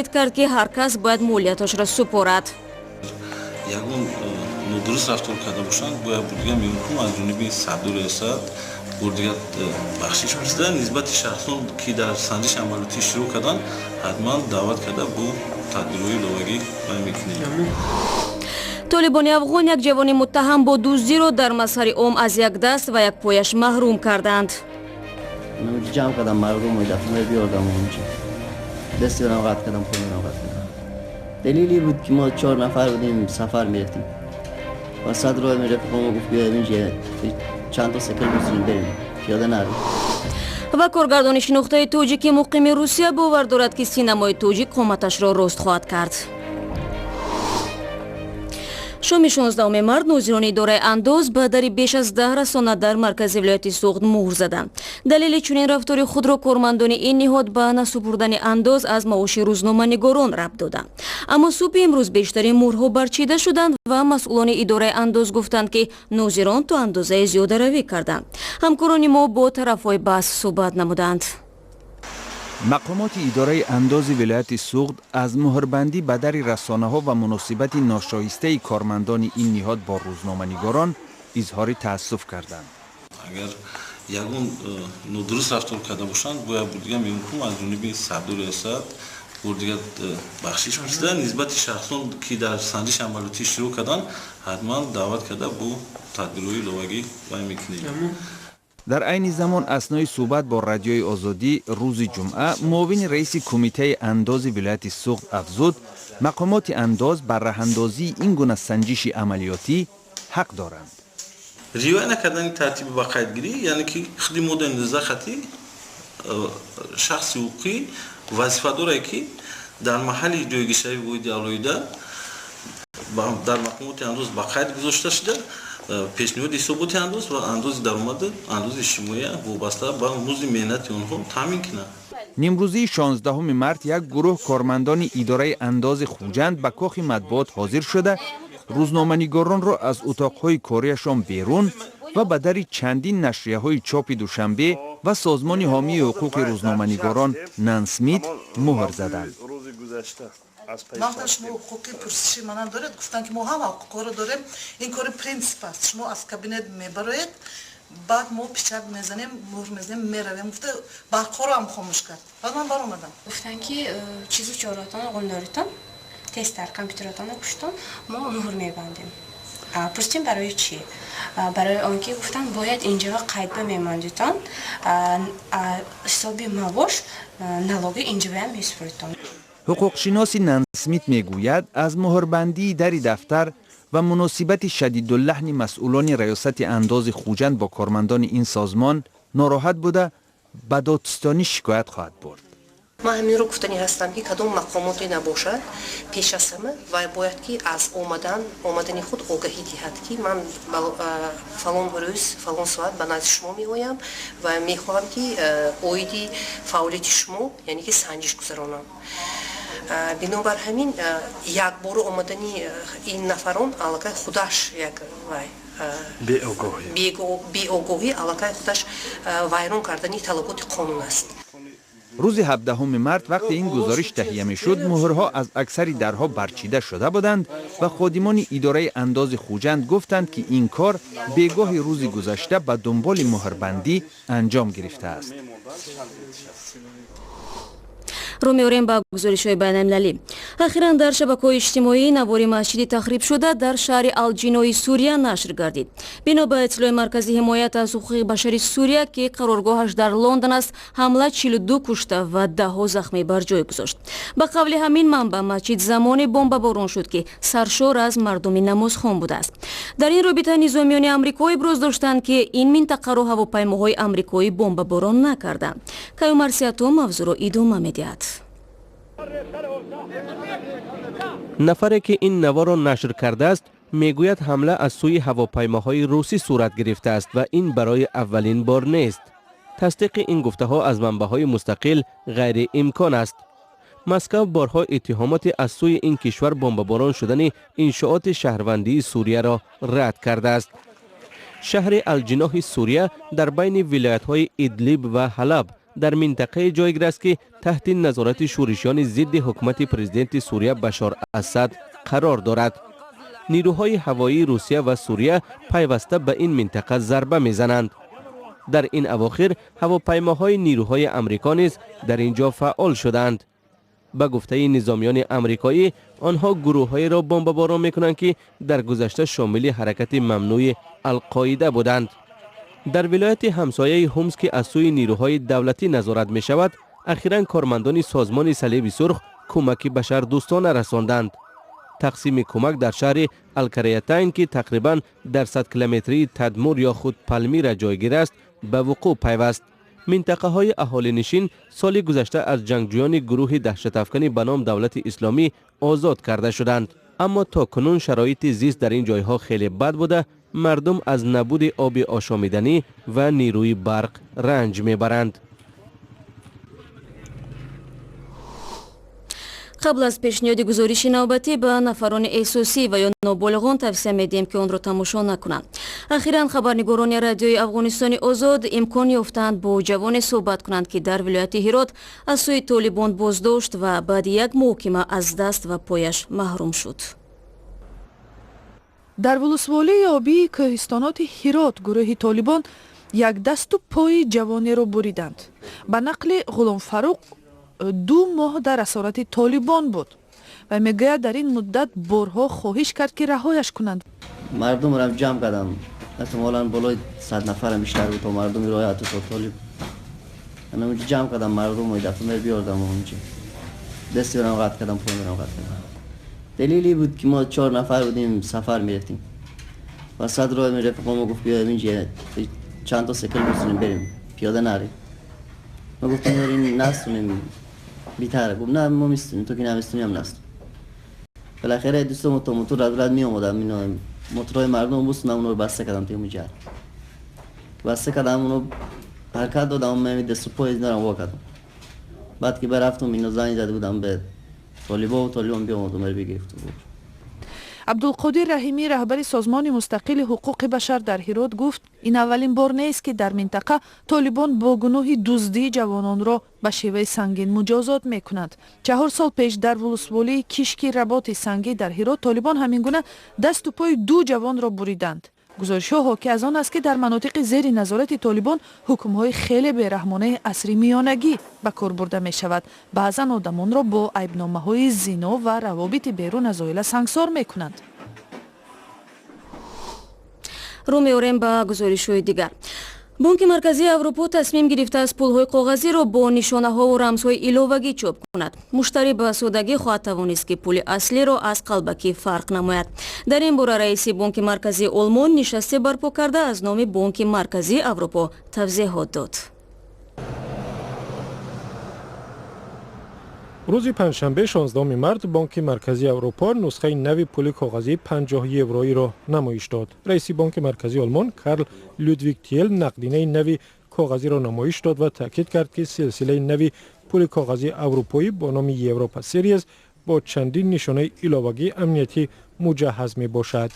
Кард, ки ҳар кас бояд молияташро супорад. Ягон нодуруст рафтор карда бошанд, бояд бурдига меҳукм аз ҷониби сардори риёсат бурдига бахшиш пурсида, нисбати шахсон, ки дар санҷиши амалиётӣ иштирок карданд, ҳатман даъват карда, бо тадбирҳои иловагӣ баён мекунем. Толибони афғон як ҷавони муттаҳам бо дуздиро дар мазҳари ом аз як даст ва як пояш маҳрум карданд. Ҷамъ кардам мардум, дафтаи биёрдам онҷо, дасти ро қатъ кардам, пои ро қатъ кардам. Далели буд, ки мо чор нафар будем, сафар мерафтем ва сад роҳ мерафтем. Гуфт, биёем инҷа, чанд та сикл бизанем, берем, пиёда нарем. Ва коргардони шинохтаи тоҷики муқими Русия бовар дорад, ки синамои тоҷик қоматашро рост хоҳад кард. Шоми 16 март нозирони идораи андоз ба дари беш аз 10 расона дар маркази вилояти Суғд муҳр заданд. Далели чунин рафтори худро кормандони ин ниҳод ба насупурдани андоз аз маоши рӯзноманигорон рабт доданд. Аммо субҳи имрӯз бештари муҳрҳо барчида шуданд ва масъулони идораи андоз гуфтанд, ки нозирон то андозаи зиёдаравӣ карданд. Ҳамкорони мо бо тарафҳои баҳс суҳбат намуданд. Мақомоти идораи андози вилояти Суғд аз муҳрбандӣ ба дари расонаҳо ва муносибати ношоистаи кормандони ин ниҳод бо рӯзноманигорон изҳори таассуф карданд. Агар ягон нодуруст рафтор карда бошанд, бояд бурдига меҳукм аз ҷониби сардори риёсат бурдига бахшиш пурсида, нисбати шахсон, ки дар санҷиши амалиётӣ иштирок карданд, ҳатман даъват карда, бо тадбирҳои иловагӣ баён мекунем. Дар айни замон, аснои суҳбат бо Радиои Озодӣ рӯзи ҷумъа, муовини раиси кумитаи андози вилояти Суғд афзуд, мақомоти андоз бар раҳандозии ин гуна санҷиши амалиётӣ ҳақ доранд. Риоя накардани тартиби ба қайдгирӣ, яъне ки худи моддаи 19 хати шахси ҳуқуқӣ вазифа дорад, ки дар маҳалли ҷойгиршавии воҳиди алоҳида дар мақомоти андоз ба қайд гузошта шуда, пешниҳоди ҳисоботи андоз ва андози даромаду андози иҷтимоия вобаста ба музди меҳнати онҳо таъмин кунад. Нимрӯзии 16 март як гурӯҳ кормандони идораи андози Хуҷанд ба кохи матбуот ҳозир шуда, рӯзноманигоронро аз утоқҳои кориашон берун ва ба дари чандин нашрияҳои чопи Душанбе ва созмони ҳомии ҳуқуқи рӯзноманигорон Нансмит муҳр заданд. Ман гуфтам, шумо ҳуқуқи пурсиши манам доред? Гуфтанд, ки мо ҳама ҳуқуқҳоро дорем, ин кори принсип аст, шумо аз кабинет мебароед, баъд мо печать мезанем, муҳр мезанем, меравем. Гуфта, барқҳоро ҳам хомӯш кард. Баъд ман баромадам. Гуфтанд, ки чизу чоротон ғундоритон, тезтар компютеротонро куштон, мо муҳр мебандем. Пурсидем, барои чӣ? Барои он ки, гуфтанд, бояд инҷава қайдба мемондитон, ҳисоби маош, налоги инҷаваям месупоритон. Ҳуқуқшиноси Нансмит мегӯяд, аз муҳрбандии дари дафтар ва муносибати шадидуллаҳни масъулони раёсати андози Хуҷанд бо кормандони ин созмон нороҳат буда, ба додстонӣ шикоят хоҳад бурд. Ман ҳаминро гуфтанӣ ҳастам, ки кадом мақомоте набошад, пеш аз ҳама вай бояд ки аз омадани худ огаҳӣ диҳад, ки ман фалон рӯз, фалон соат ба назди шумо меоям ва мехоҳам, ки оиди фаъолияти шумо, яъне ки санҷиш гузаронам. Бинобар ҳамин, якбора омадани ин нафарон аллакай худаш як вай беогоҳӣ, аллакай худаш вайрон кардани талаботи қонун аст. Рӯзи 17 март, вақте ин гузориш таҳия мешуд, муҳрҳо аз аксари дарҳо барчида шуда буданд ва ходимони идораи андози Хуҷанд гуфтанд, ки ин кор бегоҳи рӯзи гузашта ба дунболи муҳрбандӣ анҷом гирифтааст. Рӯ меорем ба гузоришҳои байналмилалӣ. Ахиран дар шабакаҳои иҷтимоӣ навори масҷиди тахрибшуда дар шаҳри Алҷинои Сурия нашр гардид. Бино ба иттилои Маркази ҳимоят аз ҳуқуқи башари Сурия, ки қароргоҳаш дар Лондон аст, ҳамла 42 кушта ва даҳҳо захмӣ бар ҷой гузошт. Ба қавли ҳамин манбаъ, масҷид замоне бомбаборон шуд, ки саршор аз мардуми намозхон будааст. Дар ин робита низомиёни амрико иброз доштанд, ки ин минтақаро ҳавопаймоҳои амрикоӣ бомбаборон накарданд. Каюмарсиято мавзӯъро идома медиҳад. Нафаре, ки ин наворро нашр кардааст, мегӯяд, ҳамла аз сӯи ҳавопаймоҳои русӣ сурат гирифтааст ва ин барои аввалин бор нест. Тасдиқи ин гуфтаҳо аз манбаъҳои мустақил ғайриимкон аст. Москав борҳо иттиҳомоти аз сӯи ин кишвар бомбаборон шудани иншооти шаҳрвандии Сурияро рад кардааст. Шаҳри Алҷиноҳи Сурия дар байни вилоятҳои Идлиб ва Ҳалаб Дар минтақае ҷойгир аст, ки таҳти назорати шӯришиёни зидди ҳукумати президенти Сурия Башор Асад қарор дорад. Нирӯҳои ҳавоии Русия ва Сурия пайваста ба ин минтақа зарба мезананд. Дар ин авохир ҳавопаймоҳои нирӯҳои Амрико низ дар ин ҷо фаъол шуданд. Ба гуфтаи низомиёни амрикоӣ, онҳо гурӯҳҳоеро бомбаборон мекунанд, ки дар гузашта шомили ҳаракати мамнӯи Алқоида буданд. Дар вилояти ҳамсояи Ҳумс, ки аз сӯи нирӯҳои давлатӣ назорат мешавад, ахиран кормандони Созмони Салиби Сурх кӯмаки башардӯстона расонданд. Тақсими кӯмак дар шаҳри Алкариятайн, ки тақрибан дар 100 километрии Тадмур ё худ Палмира ҷойгир аст, ба вуқӯъ пайваст. Минтақаҳои аҳолинишин соли гузашта аз ҷангҷӯёни гурӯҳи даҳшатафканӣ ба ном Давлати Исломӣ озод карда шуданд, аммо то кунун шароити зист дар ин ҷойҳо хеле бад буда, мардум аз набуди оби ошомиданӣ ва нерӯи барқ ранҷ мебаранд. Қабл аз пешниҳоди гузориши навбатӣ ба нафарони эҳсосӣ ва ё ноболиғон тавсия медиҳем, ки онро тамошо накунанд. Ахиран хабарнигорони Радиои Афғонистони Озод имкон ёфтанд бо ҷавоне суҳбат кунанд, ки дар вилояти Ҳирот аз сӯи толибон боздошт ва баъди як муҳокима аз даст ва пояш маҳрум шуд. Дар вулусволии обии кӯҳистоноти Ҳирот гурӯҳи толибон як дасту пои ҷавонеро буриданд. Ба нақли Ғуломфаруқ, 2 моҳ дар асорати толибон буд ва мегӯяд, дар ин муддат борҳо хоҳиш кард, ки раҳояш кунанд. Мардумро ҷамъ кардам, эҳтимолан болои 100 нафарам бештар буд, то мардуми роҳи то толиб ана ҷамъ кардам, мардум дафъа биёрдам, онҷо дасти барам қатъ кардам, пой барам қатъ кардам. Далели буд, ки мо чор нафар будем, сафар мерафтем ва сад роҳ рафиқомо гуфт, биёем инҷа, чанд то секел бисунем, берем, пиёда нарем. Ма гуфтам, ин настунем, битаре. Гуфт, на, мо мистунем, то ки намистунем, настун. بالاخره دوستم تو موتور رد رد می اومدم، اینا موتورهای مردم بوسوندم، اونو بسته کردم توی مجر، بسته کردم، اونو حرکت دادم، من دست و پای اینا رو وا کردم. بعد که برفتم، اینو زنگ زده بودم به طالبا و طالبان بیامد و بگرفت. Абдулқодир Раҳимӣ, раҳбари Созмони мустақили ҳуқуқи башар дар Ҳирот, гуфт, ин аввалин бор нест, ки дар минтақа толибон бо гуноҳи дуздии ҷавононро ба шеваи сангин муҷозот мекунанд. 4 сол пеш дар вулусволии Кишки Работи Сангӣ дар Ҳирот толибон ҳамин гуна дасту пои ду ҷавонро буриданд. Гузоришҳо ҳоки аз он аст, ки дар манотиқи зери назорати толибон ҳукмҳои хеле бераҳмонаи асри миёнагӣ ба кор бурда мешавад. Баъзан одамонро бо айбномаҳои зино ва равобити берун аз оила сангсор мекунанд. Рӯ меорем ба гузоришҳои дигар. Бонки Марказии Аврупо тасмим гирифтааст, пулҳои коғазиро бо нишонаҳову рамзҳои иловагӣ чоп кунад. Муштарӣ ба содагӣ хоҳад тавонист, ки пули аслиро аз қалбакӣ фарқ намояд. Дар ин бора раиси Бонки Марказии Олмон нишасте барпо карда, аз номи Бонки Марказии Аврупо тавзеҳот дод. Рӯзи панҷшанбе, 16 март, Бонки Марказии Аврупо нусхаи нави пули коғазии 50 евроиро намоиш дод. Раиси Бонки Марказии Олмон Карл Людвиг Тиел нақдинаи нави коғазиро намоиш дод ва таъкид кард, ки силсилаи нави пули коғазии аврупоӣ бо номи Европа Series бо чандин нишонаи иловагии амниятӣ муҷаҳҳаз мебошад.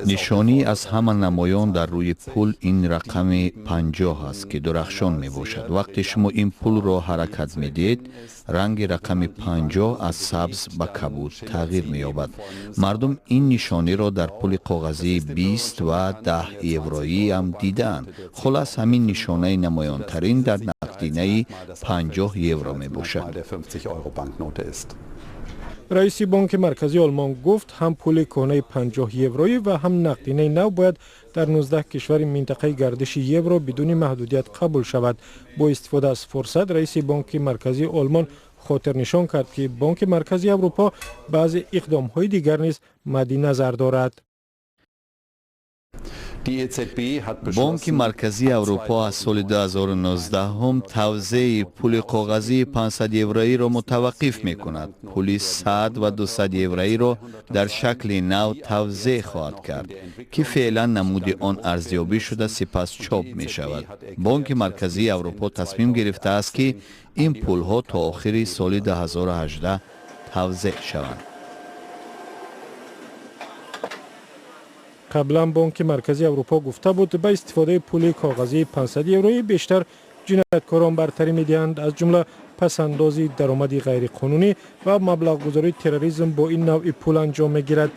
Нишонӣ аз ҳама намоён дар рӯи пул ин рақами 50 аст, ки дурахшон мебошад. Вақте шумо ин пулро ҳаракат медиҳед, ранги рақами 50 аз сабз ба кабуд тағйир меёбад. Мардум ин нишониро дар пули коғазии 20 ва 10 евроиам дидаанд. Хулас, ҳамин нишонаи намоёнтарин дар нақдинаи 50 евро мебошад. Раиси Бонки Марказии Олмон гуфт, ҳам пули кӯҳнаи 50 евроӣ ва ҳам нақдинаи нав бояд дар 19 кишвари минтақаи гардиши евро бидуни маҳдудият қабул шавад. Бо истифода аз фурсат, раиси Бонки Марказии Олмон хотирнишон кард, ки Бонки Марказии Аврупо баъзе иқдомҳои дигар низ мадди назар дорад. Бонки Марказии Аврупо аз соли 2019 тавзеи пули коғазии 500 евроиро мутаваққиф мекунад. Пули 100 ва 200 евроиро дар шакли нав тавзеъ хоҳад кард, ки феълан намуди он арзёбӣ шуда, сипас чоп мешавад. Бонки Марказии Аврупо тасмим гирифтааст, ки ин пулҳо то охири соли 2018 тавзеъ шаванд. Қаблан Бонки Марказии Аврупо гуфта буд, ба истифодаи пули коғазии 500 евроӣ бештар ҷинояткорон бартарӣ медиҳанд, аз ҷумла пасандози даромади ғайриқонунӣ ва маблағгузории терроризм бо ин навъи пул анҷом мегирад.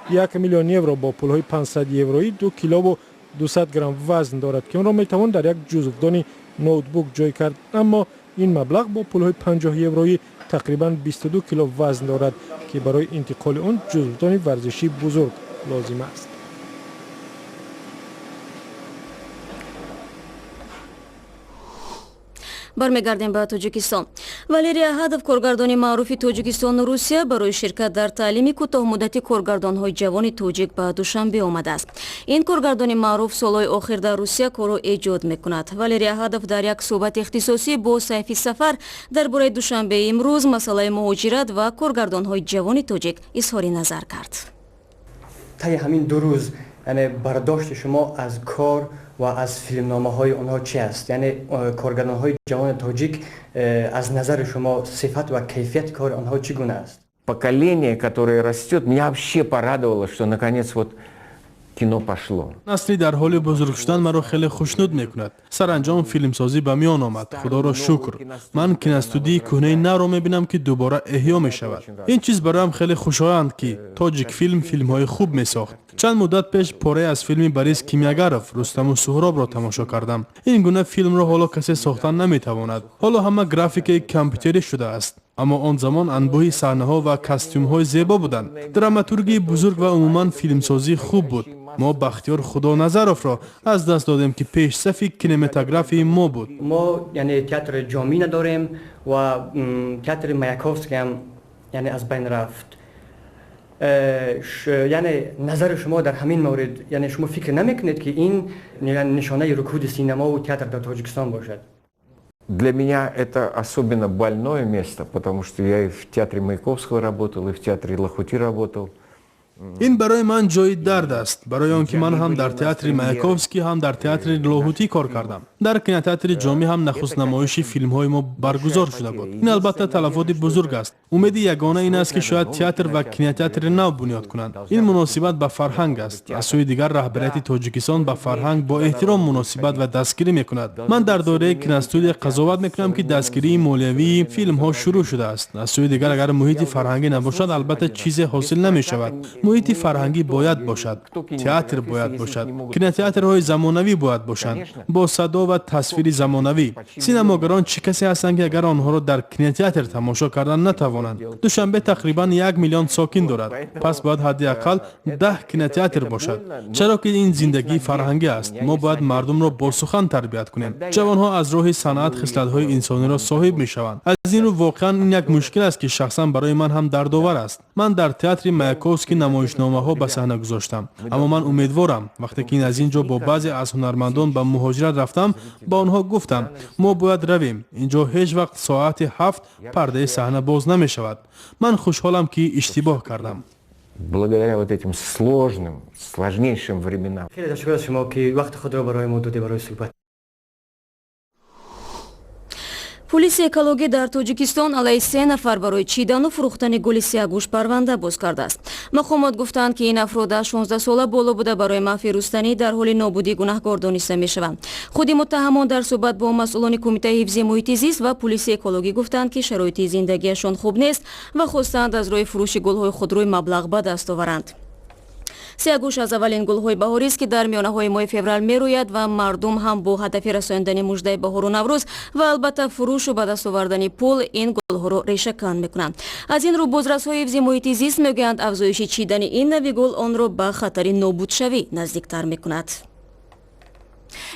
1 миллион евро бо пулҳои 500 евроӣ 2 килову 200 грамм вазн дорад, ки онро метавон дар як ҷузвдони ноутбук ҷой кард. Аммо ин маблағ бо пулҳои 50 евроӣ тақрибан 22 кило вазн дорад, ки барои интиқоли он ҷузвдони варзишии бузург лозим аст. Бармегардем ба Тоҷикистон. Валерий Аҳадов, коргардони маъруфи Тоҷикистону Русия, барои ширкат дар таълими кӯтоҳмуддати коргардонҳои ҷавони тоҷик ба Душанбе омадааст. Ин коргардони маъруф солҳои охир дар Русия корро эҷод мекунад. Валерий Аҳадов дар як суҳбати ихтисосӣ бо Сайфи Сафар дар бораи Душанбеи имрӯз, масъалаи муҳоҷират ва коргардонҳои ҷавони тоҷик изҳори назар кард. Таи ҳамин 2 рӯз, яъне бардошти шумо аз кор ва аз филмномаҳои онҳо чи аст? Яъне коргардонҳои ҷавони тоҷик, аз назари шумо сифат ва кайфияти кори онҳо чӣ гуна аст? Поколение, которое растет, меня вообще порадовало, что наконец вот кино пошло. Насли дар ҳоли бузург шудан маро хеле хушнуд мекунад. Саранҷом филмсозӣ ба миён омад, худоро шукр. Ман киностудияи кӯҳнаи навро мебинам, ки дубора эҳё мешавад. Ин чиз бароям хеле хушоянд, ки Тоҷикфилм филмҳои хуб месохт. Чанд муддат пеш порае аз филми Борис Кимягаров «Рустаму Суҳробро» тамошо кардам. Ин гуна филмро ҳоло касе сохтан наметавонад. Ҳоло ҳама графикаи компютерӣ шудааст, аммо он замон анбӯҳи саҳнаҳо ва костюмҳои зебо буданд, драматургии бузург ва умуман филмсозӣ хуб буд. Мо Бахтиёр Худоназаровро аз даст додем, ки пешсафи кинематографии мо буд. Мо, яъне, театри Ҷомӣ надорем ва театри Маяковский ҳам, яъне, аз байн рафт. Яъне назари шумо дар ҳамин маврид, яъне шумо фикр намекунед, ки ин нишонаи рукуди синамову театр дар Тоҷикистон бошад? Для меня это особенно больное место, потому что я и в театре Маяковского работал, и в театре Лохути работал. Ин барои ман ҷои дард аст, барои он ки ман ҳам дар театри Маяковский, ҳам дар театри Лоҳутӣ кор кардам. Дар кинотеатри Ҷомӣ ҳам нахуст намоиши филмҳои мо баргузор шуда буд. Ин албатта талафоти бузург аст. Умеди ягона ин аст, ки шояд театр ва кинотеатри нав бунёд кунанд. Ин муносибат ба фарҳанг аст. Аз сӯи дигар, раҳбарияти Тоҷикистон ба фарҳанг бо эҳтиром муносибат ва дастгирӣ мекунад. Ман дар доираи киностудия қазоват мекунам, ки дастгирии молиявии филмҳо шурӯъ шудааст. Аз сӯи дигар, агар муҳити фарҳангӣ набошад, албатта чизе ҳосил намешавад. Муҳити фарҳангӣ бояд бошад, театр бояд бошад, кинотеатрҳои замонавӣ бояд бошанд бо садо ва тасвири замонавӣ. Синамогарон чӣ касе ҳастанд, ки агар онҳоро дар кинотеатр тамошо кардан натавонанд? Душанбе тақрибан 1 миллион сокин дорад, пас бояд ҳадди ақал 10 кинотеатр бошад, чаро ки ин зиндагии фарҳангӣ аст. Мо бояд мардумро бо сухан тарбият кунем. Ҷавонҳо аз роҳи санъат хислатҳои инсониро соҳиб мешаванд. Аз ин рӯ воқеан ин як мушкил аст, ки шахсан барои ман ҳам дардовар аст. Ман дар театри Маяковский намоишномаҳо ба саҳна гузоштам. Аммо ман умедворам. Вақте ки аз ин ҷо бо баъзе аз ҳунармандон ба муҳоҷират рафтам, ба онҳо гуфтам: мо бояд равем, ин ҷо ҳеҷ вақт соати 7 пардаи саҳна боз намешавад. Ман хушҳолам, ки иштибоҳ кардам. Благодаря вот этим сложным, сложнейшим временам. Хеле ташаккур аз шумо, ки вақти худро барои мо додед барои суҳбат. Пулиси экологӣ дар Тоҷикистон алайҳи се нафар барои чидану фурӯхтани гули сияҳгӯш парванда боз кардааст. Мақомот гуфтанд, ки ин афрод аз 16 сола боло буда, барои маҳви рустанӣ дар ҳоли нобудӣ гунаҳкор дониста мешаванд. Худи муттаҳамон дар суҳбат бо масъулони Кумитаи ҳифзи муҳити зист ва пулиси экологӣ гуфтанд, ки шароити зиндагиашон хуб нест ва хостанд аз роҳи фурӯши гулҳои худрӯй маблағ ба даст оваранд. Сияҳгӯш аз аввалин гулҳои баҳорист, ки дар миёнаҳои моҳи феврал мерӯяд ва мардум ҳам бо ҳадафи расондани муждаи баҳору Наврӯз ва албатта фурӯшу ба даст овардани пул ин гулҳоро решакан мекунанд. Аз ин рӯ бозрасҳои ҳифзи муҳити зист мегӯянд, афзоиши чидани ин нави гул онро ба хатари нобудшавӣ наздиктар мекунад.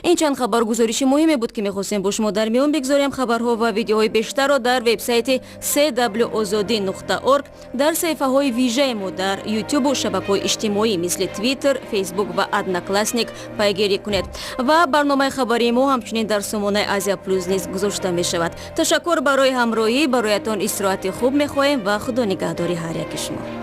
Ин чанд хабаргузориши муҳиме буд, ки мехостем бо шумо дар миён бигзорем. Хабарҳо ва видеоҳои бештарро дар вебсайти cw ozodi.org, дар саҳифаҳои вижаи мо дар Ютубу шабакаҳои иҷтимоӣ мисли Твиттер, Фейсбук ва Одноклассник пайгирӣ кунед. Ва барномаи хабарии мо ҳамчунин дар сомонаи Азия Плюс низ гузошта мешавад. Ташаккур барои ҳамроҳӣ. Бароятон истироҳати хуб мехоҳем ва Худо нигаҳдори ҳар яки шумо.